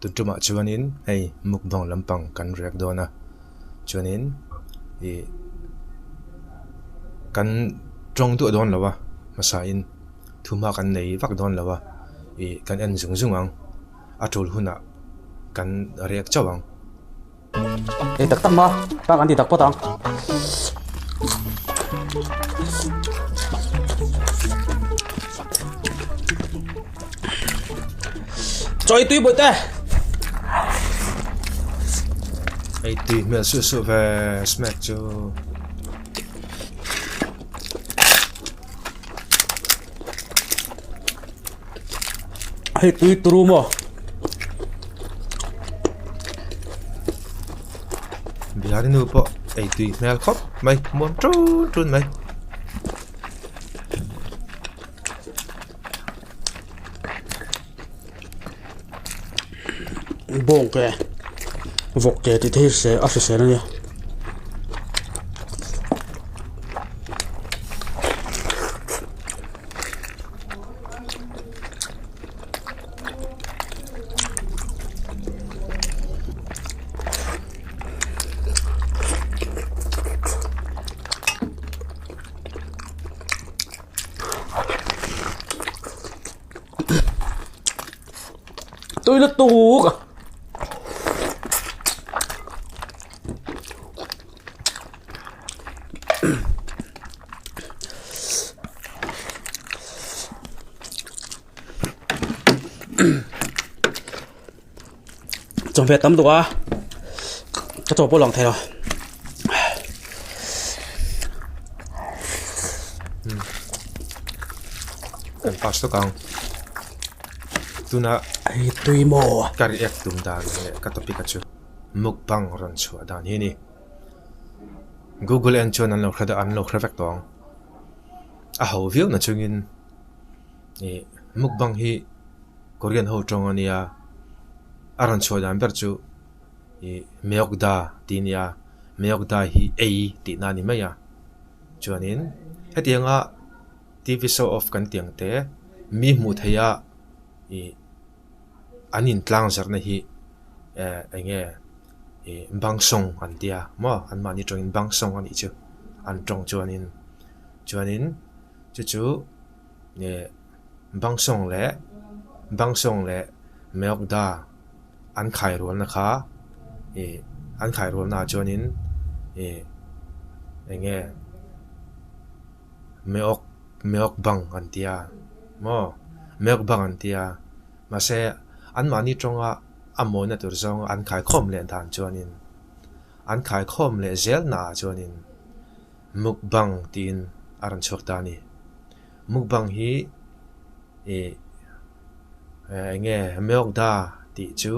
Tun tumah chuanin hei mukbang lampang kan riak dawn a chuanin ih kan tawng duah dawn lo a hmasain thuma kan nei vak dawn lo a ih kan en zung zung ang a tul hunah kan riak chauh ang. Ei tak tak ma pa kan ti tak phawt ang. Chawi tui bawihte. Ei tui hmel suh suh ve smack chu. Hei tui turu maw? Bihari nu pawh ei tui hmel khawp mai muam ṭun ṭun mai. Bawng ke vawk ke tih te hi a hrisel a nia. Tui lutuk a. Chawhmeh tam duh a ka chaw pawh lang thei lo. Kan pass tuk ang tuna hei tui maw ka react tum dan leh ka topic a chu mukbang rawn chhuah dan hi a ni. Google en chuan an lo hre an lo hre vek tawh ang. A ho viau na chungin ih mukbang hi Korean ho tawng a nia a rawn chhuah dan ber chu ih Myeokda tih a nia Myeokda hi ei tihna a ni mai a chuanin hetianga T V show off kan tih ang te mi hmuh theih a ih an intlang zarhna hi eh eng nge. Ih bangsawng an tia maw anmahni tawngin bangsawng a nih chu an tawng chuanin chuanin chu chu ih bangsawng leh bangsawng leh meokda an khai rualna kha ih an khai rualna ah chuanin ih eng nge meok meok bang an tia maw meok bang an tia mahse anmahni tawnga. A mawina tur zawng an khaikhawm leh dan chuanin an khaikhawm leh zel naah chuanin mukbang tiin a rawn chhuak ta a ni. Mukbang hi ih eng nge Meokda tih chu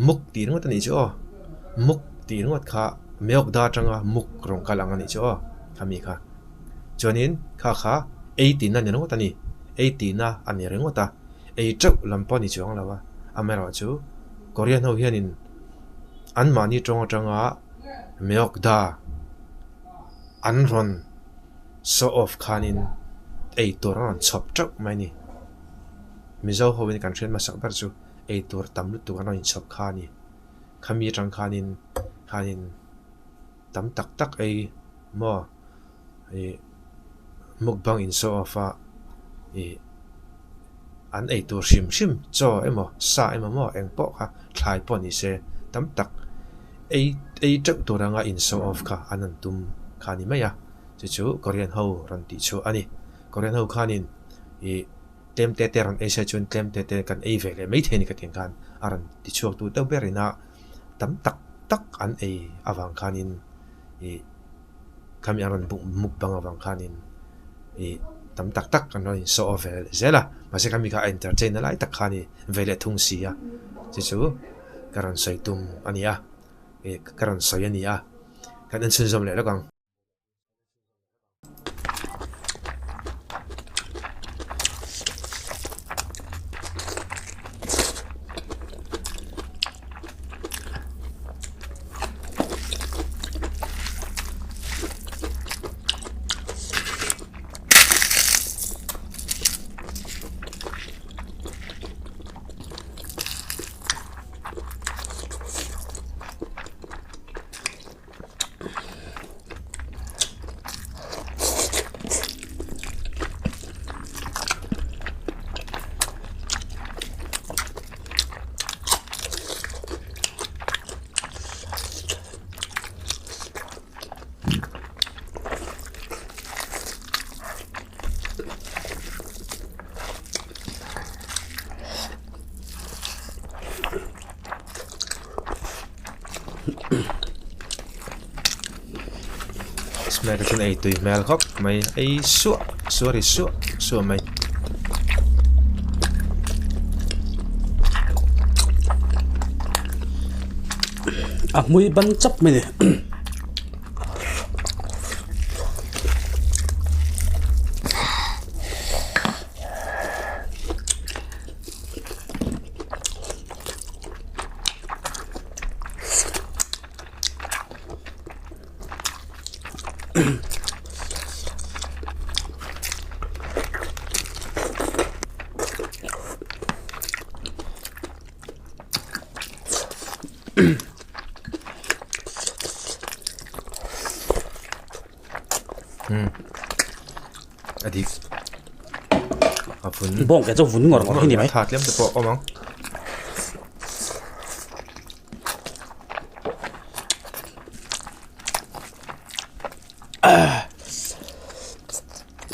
muk tih ringawt a nih chu aw. Muk tih ringawt kha Meokda atanga muk rawn kal ang a nih chu aw khami kha. Chuanin kha kha ei tihna a ni ringawt a ni. Ei tihna a ni ringawt a. Ei teuh lam pawh a ni chuang lo a, amaherawhchu Korean ho hianin anmahni tawng atanga Myeokda an rawn show off khanin ei tur an rawn chhawp teuh mai a ni. Mizo hoin kan hriat hmasak ber chu ei tur tam lutuk an rawn inchhawp kha a ni. Khami atang khanin khanin tam tak tak ei maw ih mukbang in show off a ih an ei tur hrim hrim chaw emaw sa emaw maw eng pawh kha thlai pawh ni se tam tak ei ei teuh tur anga in show off kha an rawn tum kha a ni mai a chu chu Korean ho rawn tih chhuah a ni Korean ho khanin ih tlem te te rawn ei se chuan tlem te te kan ei ve leh mai thei a ni ka tih ang khan a rawn ti chhuak tu deuh ber ina tam tak tak an ei avang khanin ih. Khami an rawn buk mukbang avang khanin ih tam tak tak an rawn insawh aw ve zel a mahse khami kha a entertain na lai tak kha a ni ve leh thung si a chu chu ka rawn sawi tum a ni a ih ka rawn sawi a ni a kan en chhunzawm leh lawk ang. Smack a chuan ei tui hmel khawp mai ei suah suah ri suah suah mai. A hmui ban chap mai ni. A dik a vun bawng ke chu vun ngawr ngawr hi ni mai tha tlem te pawh awm ang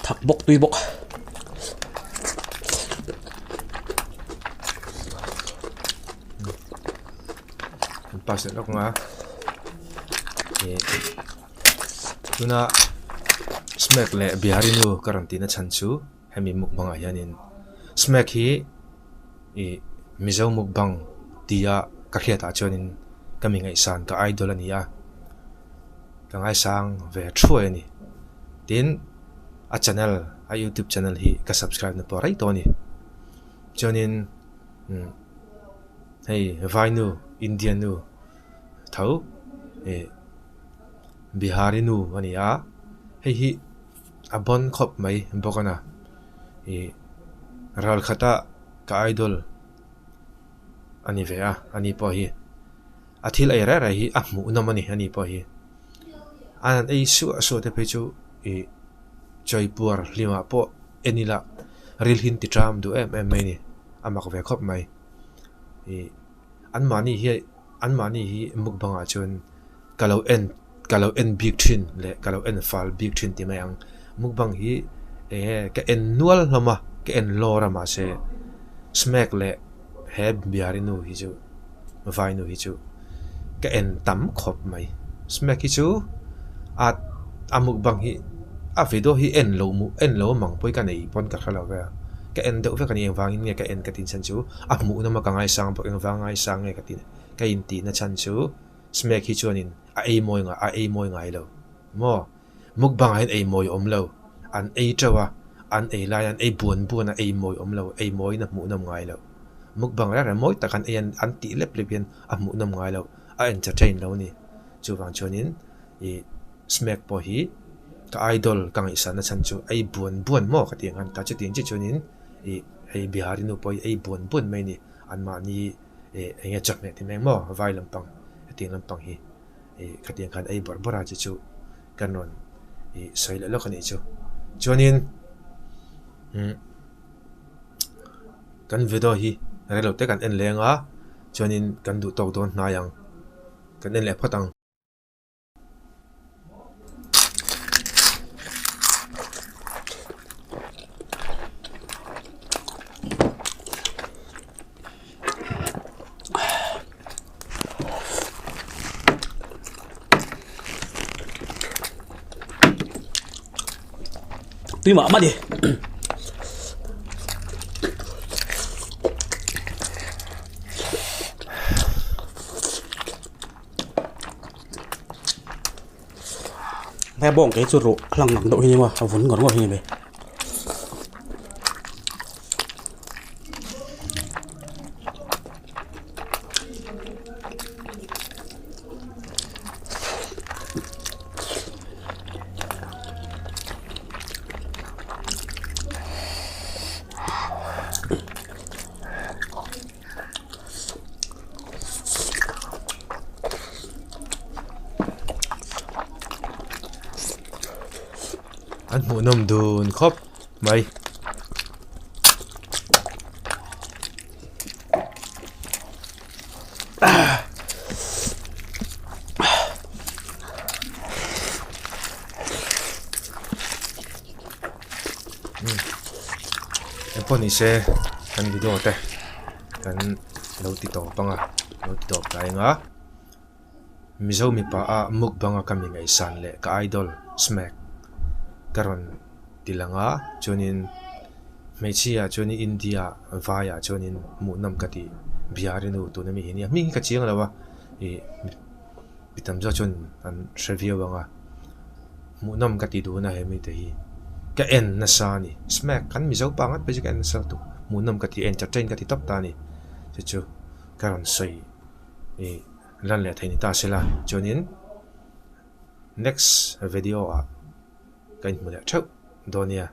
thak bawk tui bawk an pass leh lawk ang a tuna smack leh bihari nu ka rawn tihna chhan chu hemi mukbang ah hianin smack hi ih mizo mukbang tia ka hriat ah chuanin ka mi ngaihsan ka idol a ni a ka ngaisang ve thuai a ni tin a channel a youtube channel hi ka subscribe na pawh rei tawh a ni chuanin umm hei vainu India nu. Tho ih Bihari nu a ni a hei hi a bawn khawp mai bawk a na ih ral khata ka idol a ni ve a ani pawh hi a thil ei reng reng hi a hmuh nawm a ni ani pawh hi a han ei suah suah te phei chu ih chawipuar hlimah pawh en ila ril hin ti ṭam duh em em mai a ni a mak ve khawp mai ih. Anmahni hi anmahni hi mukbang ah chuan ka lo en ka lo en bik thin leh ka lo en fal bik thin tih mai ang. Mukbang hi eng nge ka en nual hlawm a ka en lawr a mahse smack leh he Bihari nu hi chu vai nu hi chu ka en tam khawp mai. Smack hi chu a a mukbang hi a video hi en lo en lo mang pawh hi ka nei pawn ka hre lo ve a ka en deuh vek a ni engvangin nge ka en ka tih chhan chu. A hmuh nawm a ka ngaisang bawk engvang ngaisang nge ka tih ka intihna chhan chu Smack hi chuanin a ei mawi a ei mawi ngai lo maw mukbang ah hian ei mawi awm lo an ei teuh a an ei lai an ei buan buan a ei mawi awm lo ei mawiin a hmuh nawm ngai lo mukbang reng reng mawi tak an ei an an tih lep lep hian a hmuh nawm ngai lo a entertain lo a ni chuvang chuanin ih Smack pawh hi ka idol ka ngaihsanna chhan chu ei buan buan maw ka tih ang khan ta chutiang chiah chuanin ih hei Bihari nu pawh hi ei buan buan mai a ni anmahni ih eng nge chawhmeh ti mai ang maw vai lampang hetiang lampang hi ih khatiang khan ei bawrh bawrh a chi chu kan rawn ih sawi leh lawk a nih chu chuanin umm kan video hi rei lo te kan en leng a chuanin kan duh tawk dawn hnai ang kan en leh phawt ang. Tui mah mah ni. He bawng ke chu ruh hlang lang deuh hi ni maw a vun ngawr ngawr hi ni mai. An hmuhnawm dun khawp mai. Engpawh ni se kan video te kan lo ti tawp ang a lo ti tawp ta eng a. Mizo mipa a mukbang a ka mi ngaihsan leh ka idol Smack ka rawn ti lang a, chuanin hmeichhia chuanin India vaiah chuanin hmuhnawm ka tih Bihari nu tuna mi hi nia hming hi ka chiang lo a ih mi tam zawk chuan an hre viau ang a, hmuhnawm ka ti dun a he mite hi ka en nasa a ni Smack kan Mizo pa ngat phei chu ka en nasa lutuk hmuhnawm ka ti entertain ka ti tawp ta a ni chu chu ka rawn sawi ih. Lan leh thei ni ta sela chuanin next video ah ka inhmu leh theuh dawn nia.